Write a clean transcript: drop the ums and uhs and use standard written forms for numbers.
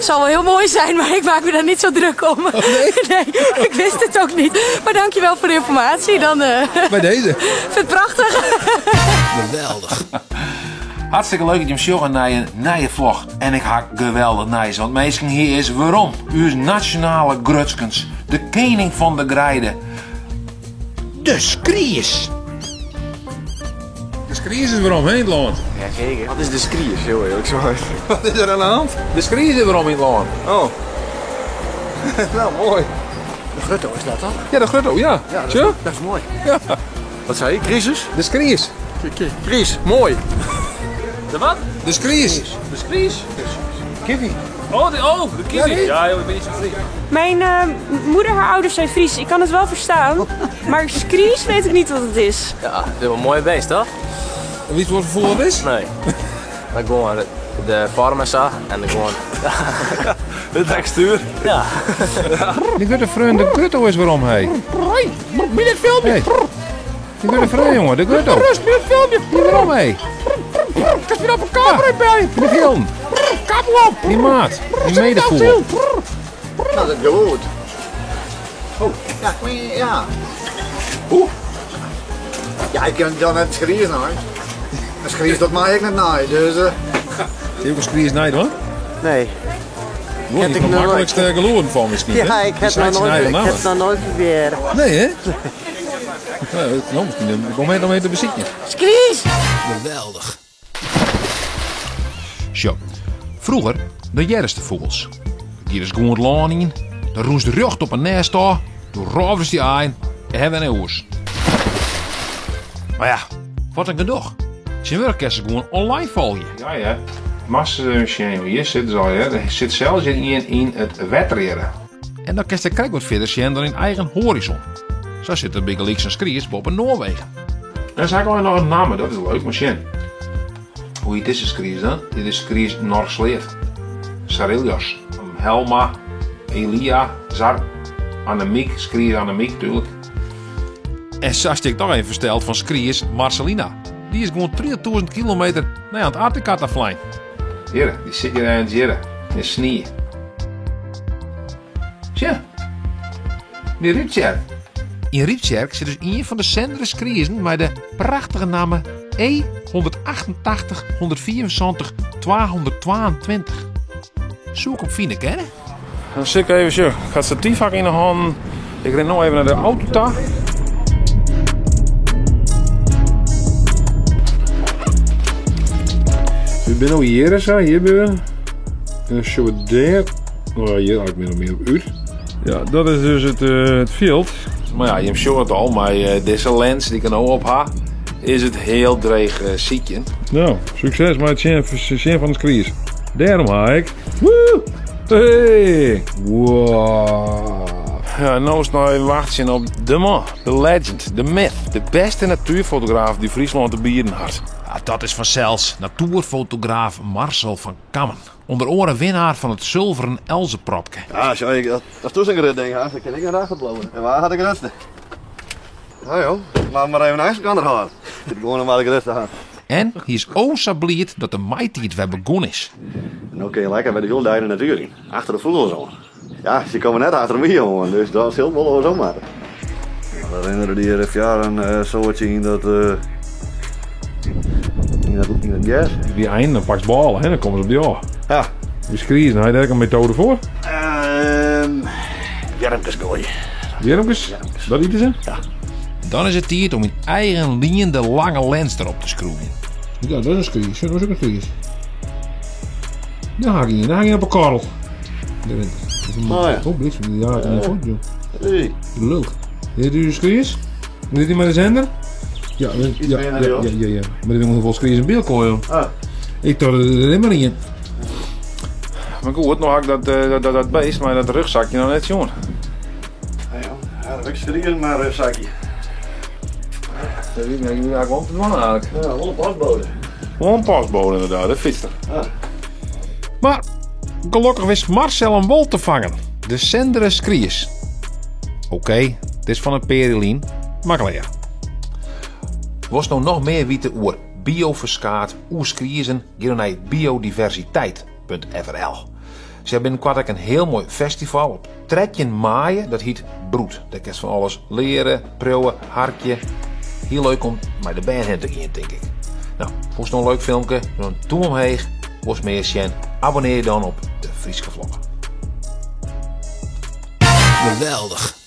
Zal wel heel mooi zijn, maar ik maak me daar niet zo druk om. Oh, nee? Nee, ik wist het ook niet. Maar dankjewel voor de informatie. Dan, Bij deze. Vind het prachtig. Geweldich. Hartstikke leuk dat jim sjogge nei in nije vlog. En ik ha geweldich nijs, want minsken hy is werom. Us nasjonale grutskens, de kening fan de greide, de skries. De skries is werom, hè, yn it lân. Ja, zeker. Wat is de skries, heel eerlijk zo. Wat is der oan de hand? De skries is werom yn it lân. Oh. Nou, mooi. De grutto is dat toch? Ja, de grutto, ja. Ja, dat, Zo? is, dat is mooi. Ja. Wat zei je? Crisis? De skries. Kries, mooi. De wat? De skries. De skries? Kiwi. Oh, de kiwi. Ja, Ja, joh, ik ben niet zo Fries. Mijn moeder, haar ouders zijn Fries. Ik kan het wel verstaan. Maar skries weet ik niet wat het is. Ja, het is wel een mooi beest, toch? En weet je wat voor voer het is? Nee. Maar gewoon de vorm en zo. En de gewoon... De textuur. Ja. Die grutte freon, de grutto is werom, hé. Bij dit filmpje. Hey. Die grutte freon, jongen, de grutto. Rust, bij dit filmpje. Die werom, hé. Kan je op een camera bij? De film. Kappel op. Die maat. Die medevoer. Dat is goed. Oh, ja, maar ja. Oeh. Ja, ik kan dan net schries nou. Een schries dat maak ik net naar, dus. Zie je ook een skries naar, hoor? Nee. Wordt niet ik de nog nooit. makkelijkste geloeren van misschien. Ja, hè? ik Die heb snijdt nog zijn nooit, eigen ik naam. heb nog nooit geprobeerd. Nee, hè? Ja, nou, misschien een moment om even te bezieken. Skries! Geweldig. Zo, vroeger, de jerste vogels. Hier is gewoon het laan in, dan roest de rjocht op een nest af, toen rovers die aan en hebben een oers. Maar ja, wat een gedoch. Zijn werk kan ze gewoon online volgen. Ja, ja. Massa hier zitten ze al, hè. Er zit zelfs in het wedrijden. En dan kan ze krijg wat verder zien dan in eigen horizon. Zo zit er bygelyks een skries boven Noorwegen. Dan zag ik al nog een naam, dat is leuk, maar zien. Hoe heet deze skries dan? Dit is skries Norsleert. Sarilios. Helma, Elia, Zar, Annemiek, skries Annemiek natuurlijk. En zo stik ik nog even versteld van skries Marcelina. Die is gewoon 3000 kilometer naar Antarctica te vliegen. Hier, die zit hier in het hier, in de sneeuw. Tja, die Richard. In Rietjerk zit dus een van de zendere skriezen met de prachtige namen E 188 174 222. Zoek op fine kennen. Dan zit ik even zo. Ik ga het statiefhak in de hand. Ik ren nog even naar de auto toe. We zijn nou hier, zo, hier ben we. En dan zullen we daar. Oh, hier eigenlijk min of meer op uit. Ja, dat is dus het veld. Maar ja, je hebt het al, maar deze lens die ik er nou op ha, is het heel dreig ziekje. Nou, succes met het zien van de skries. Daarom ga ik. Woe! Hey! Wow! Ja, nou is het nog even wachten op de man, de legend, de myth, de beste natuurfotograaf die Friesland te bieden had. Ja, dat is vanzelfs natuurfotograaf Marcel van Kammen. Onder oren winnaar van het zilveren Elzenpropke. Ja, sorry, dat is toen een ding, hè. Dat kan ik naar achterblowen. En waar had ik rusten? Nou joh, laat maar even naar de kant gaan. Ik gewoon waar ik rusten had. En hij is ook zo blij dat de maaitijd weer begonnen is. En dan kun je lekker bij de hele dag de natuur in. Achter de vogels aan. Ja, ze komen net achter me, jongen, dus dat is heel wel zomaar. Dan herinnerde die er jaar een soortje in dat in dat gas. Die eind, dan pakt ze ballen, hè? Dan komen ze op die af. Ja. Die skries, nou, daar heb ik een methode voor. Jermkes gooien. Jermkes? Dat eten ze? Ja. Dan is het tijd om in eigen liende lange lens erop te schroeven. Ja, dat is een skries. Dat is ook een skries. Daar hak je in, daar hak je op een korrel. Daar bent het. Oh ja. Oh, bliksem, daar hak je in voort, joh. Hey. Leuk. Dit is een skries? Dit is maar de zender? Ja, Iets ja, meer ja, naar de ja, hoofd. ja, ja. Maar die moet wel skries in beeld gooien, joh. Ah. Ik dacht er helemaal niet in. Maar goed, nog had ik dat beest, maar dat rugzakje nog net jongen. Ja, ja, dat heb ik schreeuwen, maar rugzakje. Dat weet ik niet, ik ben eigenlijk wel te doen eigenlijk. Ja, wel een pasbode. Wel een pasbode inderdaad, de fietser. Ah. Maar gelukkig wist Marcel een wol te vangen. De zendere skries. Oké, het is van een perilien, maar klaar. Was nou nog meer witte oer bioverskaat, oerskriezen, ga dan naar biodiversiteit punt F R L. Se ha binnenkoart ek in hiel moai festival op 13 maaie, dat hyt Broed. Dêr kinst fan alles leare, priuwe, harkje. Hiel leuk om mei de bern hinne te gean, tink ik. No, fûnst no in leuk filmke? Dan in tûm omheech. Wolst mear sjen? Abonnear je dan op de Fryske Vlog. Geweldich!